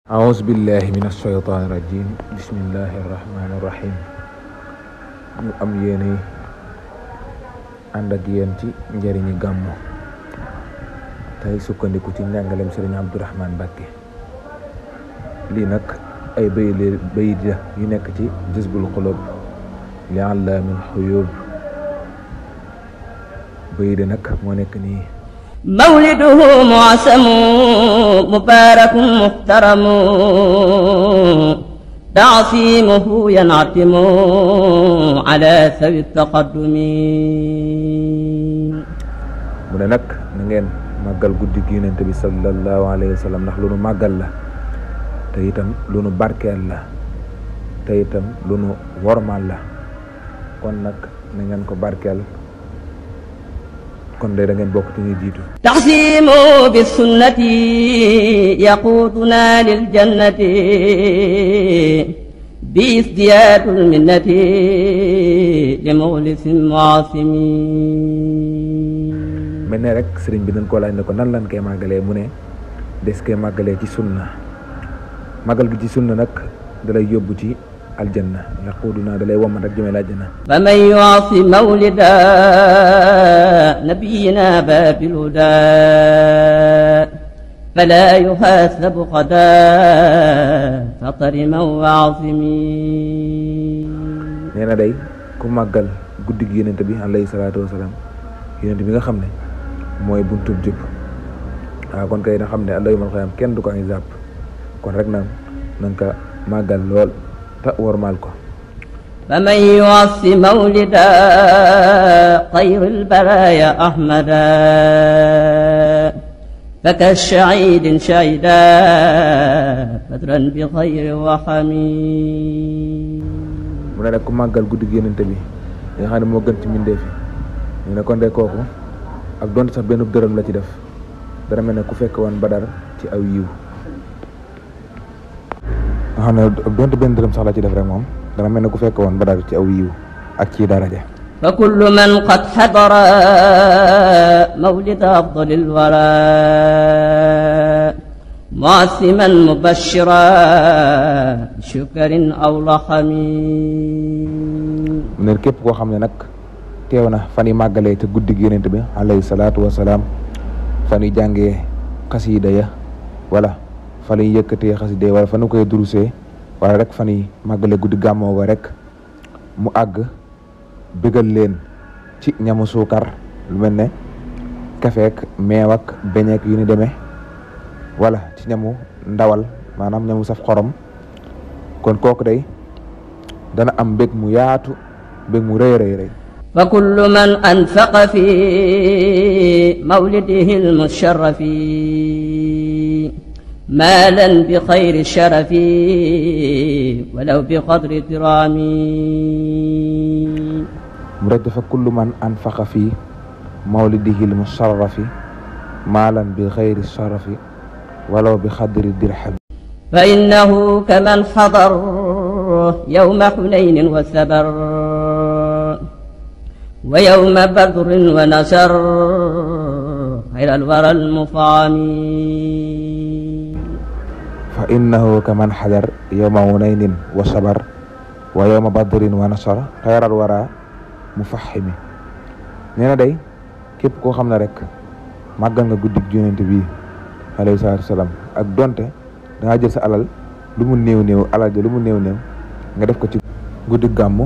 أعوذ بالله من الشيطان الرجيم بسم الله الرحمن الرحيم ñu am yéene ànd ak yéen ci njëriñi gàmmu tey sukkandiku ci njàngaleem Sëriñ Abdourahmane Mbacké lii nag ay bayit la yu nekk ci Jazbul Qulub li Allaamil Xuyuub bayit nag moo nekk nii مولده معسم مبارك محترم تعصيمه ينعتم على ذوي التقدم mu ne nag na ngeen màggal guddi gi Yonent bi sallallahu alayhi wa sallam ndax lu nu màggal la te itam lu nu barkeel la te itam lu nu wormal la kon nag na ngeen ko barkeel kon de da ngeen bokk ci ñuy jiitu تعصيم بالسنة يقودنا للجنة بازدياد المنة لمخلص معاصم mel ne rek sëriñ bi dañ ko laaj ne ko nan lan koy màggalee mu ne des koy màggalee ci sunna màggal gi ci sunna nag dalay yóbbu ci aljanna yaquduna dalay wommat rek jëmee aljanna فمن يعصي مولد نبينا باب الهدى فلا يحاسب غدا فطرما وعاصمين nee na day ku màggal guddi gi Yonent bi alayhi salaatu wasalaam Yonent bi nga xam ne mooy buntub jub waaw kon kay na xam ne ëllëg yawmal qiyaam kenn du ko ay zàpp kon rek na nga màggal lool te wormaal ko فمن يعصي مولدا خير البرايا أحمدا فكالشعيد شعيدا بدرا بخير وحميد mu ne nag ku màggal guddi gi Yonent bi nga xam ne moo gën ci mbindeef yi ñu ne kon de kooku ak donte sax benn dërëm la ci def dana mel ne ku fekk woon Badar ci aw yiw nga xam ne ak donte benn dërëm sax la ci def rek moom dana mel ne ku fekk woon Badar ci aw yiw ak ci daraja فكل من قد حضر مولد أفضل الورى معصما مبشرا شكر أو لحم mu ne képp koo xam ne nag teew na fan yi màggalee te guddi gi Yonent bi alayhi salaatu wasalaam fan yi jàngee xasiida ya wala fan yi yëkkatee xasiida ya wala fan yi koy durusee wala rek fan yi màggalee guddi gàmmoo ba rek mu àgg bégal leen ci ñamu suukar lu mel ne kafeek meew ak beñeek yu ni demee wala ci ñamu ndawal maanaam ñamu saf xorom kon kooku day dana am mbég mu yaatu mbég mu rëy rëy rëy فكل من أنفق في مولده المشرف مالا بخير الشرف ولو بقدر درامي mu rek dafa kullu man anfaqa fi mawlidihi lmusharrafi maalan bi xayri sharafi walaw bi xadri dirham فإنه كمن حضر يوم حنين وثبر ويوم بدر ونشر خير الورى المفعم fa innahu kaman xadar yowma hunaynin wa sabar wa yowma badrin wa nasar xayral wara mufahimi nee na day képp koo xam ne rek màggal nga guddi Yonent bi alayhi salaatu wasalaam ak donte dangaa jël sa alal lu mu néew néew alal ja lu mu néew néew nga def ko ci guddi gàmmu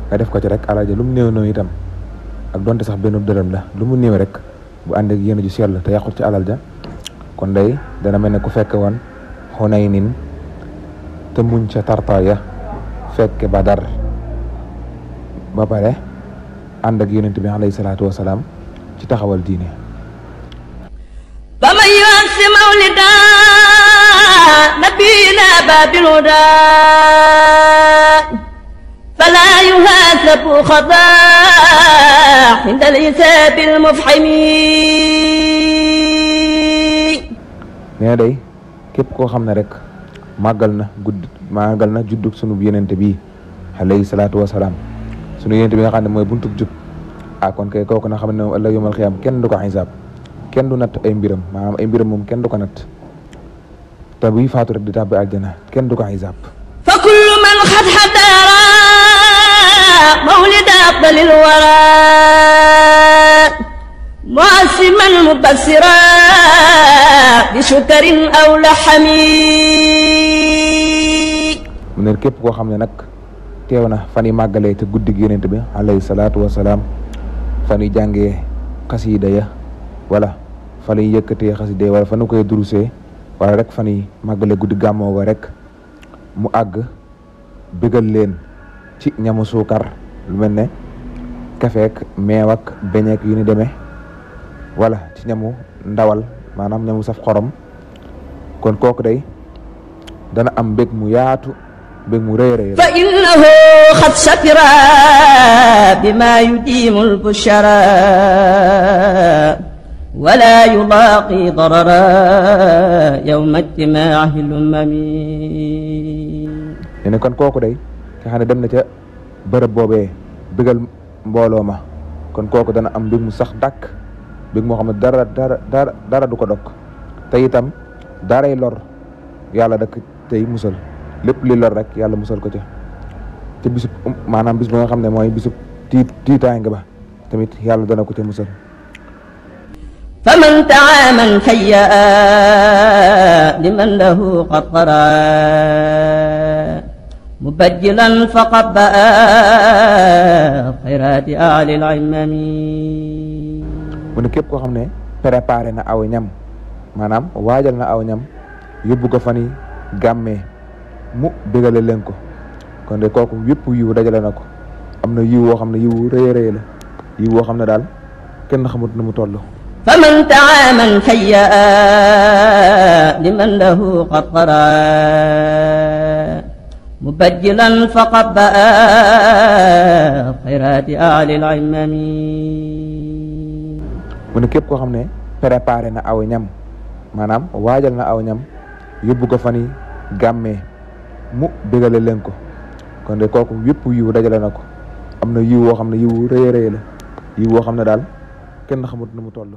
nga def ko ci rek alal ja lu mu néew néew itam ak donte sax benn dërëm la lu mu néew rek bu ànd ak yéen ju sell te yàqut ci alal ja kon day dana mel ne ku fekke woon Xunaynin te muñ ca tartaaya fekke Badar ba pare ànd ak Yonent bi alayhi salaatu wasalaam ci taxawal diine فمن يعص مولدا نبينا باب الهدى فلا يحاسب خطا عند الحساب المفحم nee na day képp koo xam ne rek màggal na juddug sunu Yonent bi alayhi salaatu wasalaam sunu Yonent bi nga xam ne mooy buntub jub kon kay kooku na xam ne moom ëllëg yawmal qiyaam kenn du ko xisaab kenn du natt ay mbiram maanaam ay mbiram moom kenn du ko natt te buy faatu rek di tàbbi aljana kenn du ko xisaab. fa kullu man xat xadaara mawlida afdalil wara muasiman mubassira bi sukarin aw laxami. mu ne képp koo xam ne nag teew na fan yi màggalee te guddi gi Yonent bi alayhi salaatu wasalaam, fan yi jàngee xasiida ya wala fan yi yëkkatee xasiida ya wala fan koy durusee wala rek fan yi màggalee guddi gàmmoo ga rek mu àgg bégal leen ci ñamu suukar lu mel ne kafeek meew ak beñeek yu ni demee wala ci ñamu ndawal maanaam ñamu saf xorom, kon kooku day dana am mbég mu yaatu, mbég mu rëy rëy. fa innahu xad sakira bima yudimu lbushara wala yulaaqi darara yawma ijtimaahi lumami. ne kon kooku day nga xam ne dem na ca bërëb boobee bégal mbooloo ma, kon kooku dana am mbég mu sax dàkk, mbég moo xam ne dara du ko dog, te itam daray lor yàlla dak tey musal lépp li lor rek yàlla musal ko ca te bisub maanaam bis ba nga xam ne mooy bisub tiitaange ba tamit yàlla dana ko ca musal. faman taaman hayya liman lahu qad qara mubajjilan faqad baa xayraati alil imami. mu ne képp koo xam ne préparé na aw ñam, maanaam waajal na aw ñam yóbbu ko fan yi gàmmee mu bégale leen ko, kon de kooku yëpp yiw dajale na ko. am na yiw woo xam ne yiw rëy rëy la, yiw woo xam ne daal kenn xamut nu mu toll. faman taaman hayya liman lahu qad qara mubajjilan faqad baa xayraati alil imami. mu ne képp koo xam ne préparé na aw ñam, maanaam waajal na aw ñam yóbbu ko fan yi gàmmee mu bégale leen ko, kon de kooku yëpp yiw dajale na ko. am na yiw woo xam ne yiw rëy rëy la, yiw woo xam ne daal kenn xamut nu mu toll.